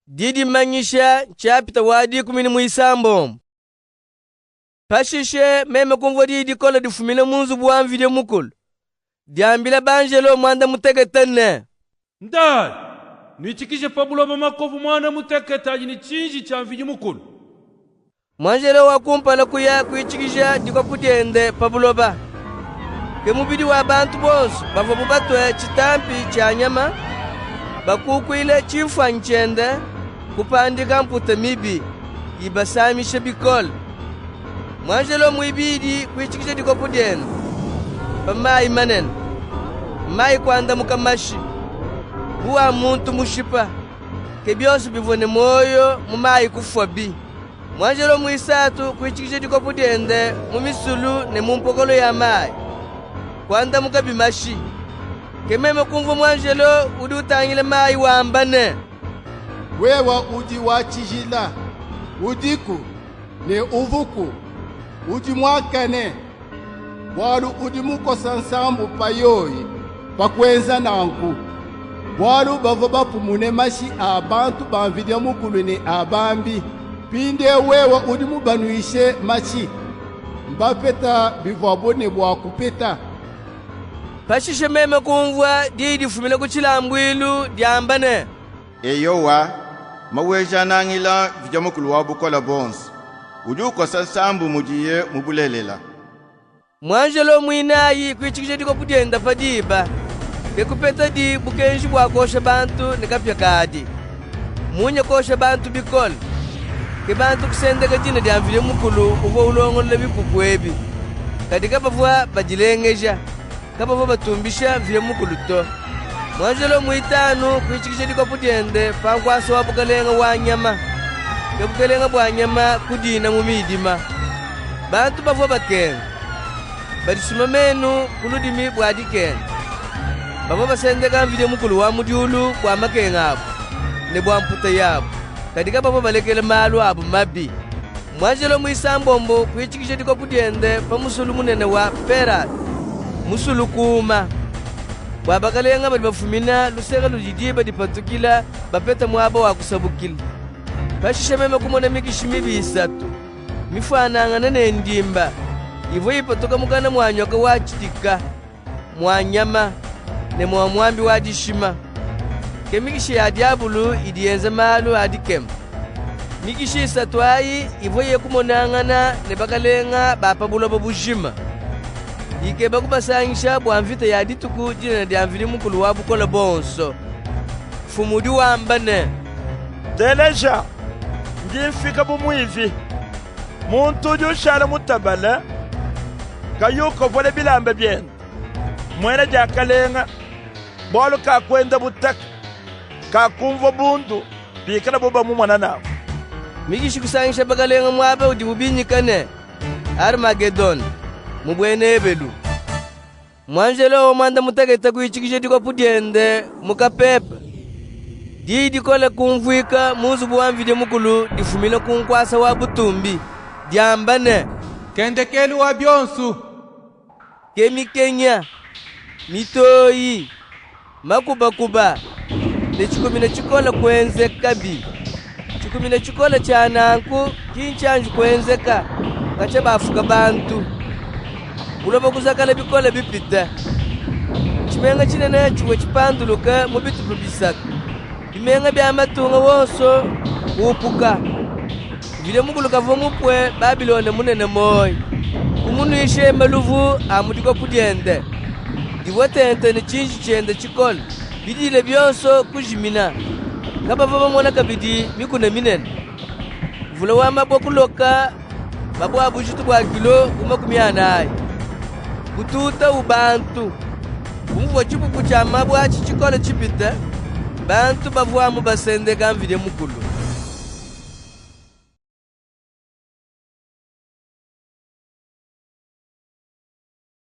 Didimanyisha nshapita wa 16. Pashishe meme kumvua diyi dikole difumina mu nzubu wa Mvidi Mukulu, diambila banjelo muanda mutekete ne: Ndayi, nuitshikije pa buloba makopu muanda mutekete adi ne tshiji tshia Mvidi Mukulu. Muanjelo wa kumpala kuya kuitshikija dikopu diende pa buloba. Ke mubidi wa bantu bonsu bavuabu batue tshitampi tshia nyama, bakukuile tshimfuanyi tshiende, kupandika mputa mibi, ibasamisha bikole. Muanjelo muibidi kuitshikija dikopu diende pa mayi manene. Mayi kuandamuka mashi, bu a muntu mushipa. Ke bionsu bivua ne muoyo mu mayi kufuabi. Muanjelo muisatu kuitshikija dikopu diende mu misulu ne mu mpokolo ya mayi, kuandamukabi mashi. Ke meme kumvua muanjelo udi utangila mayi wamba ne: Wewe udi wa tshijila, udiku ne uvuku, udi muakane, bualu udi mukosa nsambu pa yoyi pa kuenza nanku. Bualu bavua bapumune mashi a bantu ba Mvidi Mukulu ne a bambi. Mpindieu wewe udi mubanuishe mashi, mbapeta bivuabu ne bua kupeta. Pashishe meme kumvua diyi difumina ku tshilambuilu diamba ne: Eyowa, Maweja-Nangila Mvidi Mukulu wa bukole buonsu, udi ukosa nsambu mudiye mu bulelela. Muanjelo muinayi kuitshikija dikopu diende pa diba. Ke kupetadi bukenji bua kuosha bantu ne kapia kadi. Munya kuosha bantu bikole. Ke bantu kusendeka dina dia Mvidi Mukulu uvua ulongolola bipupu ebi. Kadi kabavua badilengeja, kabavua batumbisha Mvidi Mukulu to. Muanjelo muitanu kuitshikija dikopu diende pa nkuasa wa bukalenga wa nyama. Ke bukalenga bua nyama kudina mu midima. Bantu bavua bakenga, badisuma menu ku ludimi bua dikenga. Bavua basendeka Mvidi Mukulu wa mu diulu bua makenga abu ne bua mputa yabu, kadi kabavua balekela malu abu mabi. Muanjelo muisambombo kuitshikija dikopu diende pa musulu munene wa Perate, musulu kuuma, bua bakalenga badi bafumina luseke ludi diba dipatukila bapete muaba wa kusabukila. Pashishe meme kumona mikishi mibi isatu, mifuanangane ne ndimba, ivua ipatuka mukana mua nyoka wa tshidika, mua nyama, ne mua muambi wa dishima. Ke mikishi ya diabulu idi yenza malu a dikema. Mikishi isatu ayi ivua iya kumonangana ne bakalenga ba pa buloba bujima, ikeba kubasangisha bua mvita ya dituku dinene dia Mvidi Mukulu wa bukole buonso. Mfumu udi wamba ne: Teleja, ndi mfika bu muivi. Muntu udi ushala mutabale, kayi ukopola bilamba biende, mmuena diakalenga, bualu kakuenda butaka, kakumvua bundu pikalabo bamumona nanku. Mikishi kusangisha bakalenga muaba udibu binyika ne, Armagedone, mu buena Ebelu. Muanjelo wa muanda mutekete kuitshikija dikopu diende mu kapepe. Diyi dikole kumvuika mu nzubu wa Mvidi Mukulu difumina ku nkuasa wa butumbi, diamba ne: Ke ndekelu wa bionsu. Ke mikenya, mitoyi, makubakuba ne tshikumina tshikole kuenzekabi. Tshikumina tshikole tshia nanku ki ntshianji kuenzeka katshia bafuka bantu. Buloba kuzakala bikole bipite. Tshimenga tshinene tshivua tshipanduluke mu bitupa bisatu. Bimenga bia matunga wonso kuupuka. Mvidi Mukulu kavua mupue Babilone munene muoyi, kumunuishe maluvu a mu dikopu diende, divua tente ne tshiji tshiende tshikole. Bidiila bionso kujimina. Kabavua bamona kabidi mikuna minene. Mvula wa mabue kuloka mabue a bujitu bua kilo bu 40. Kutuutawu bantu. Bu muvua tshipupu tshia mabue atshi tshikole tshipite, bantu bavua amu basendeka Mvidi Mukulu.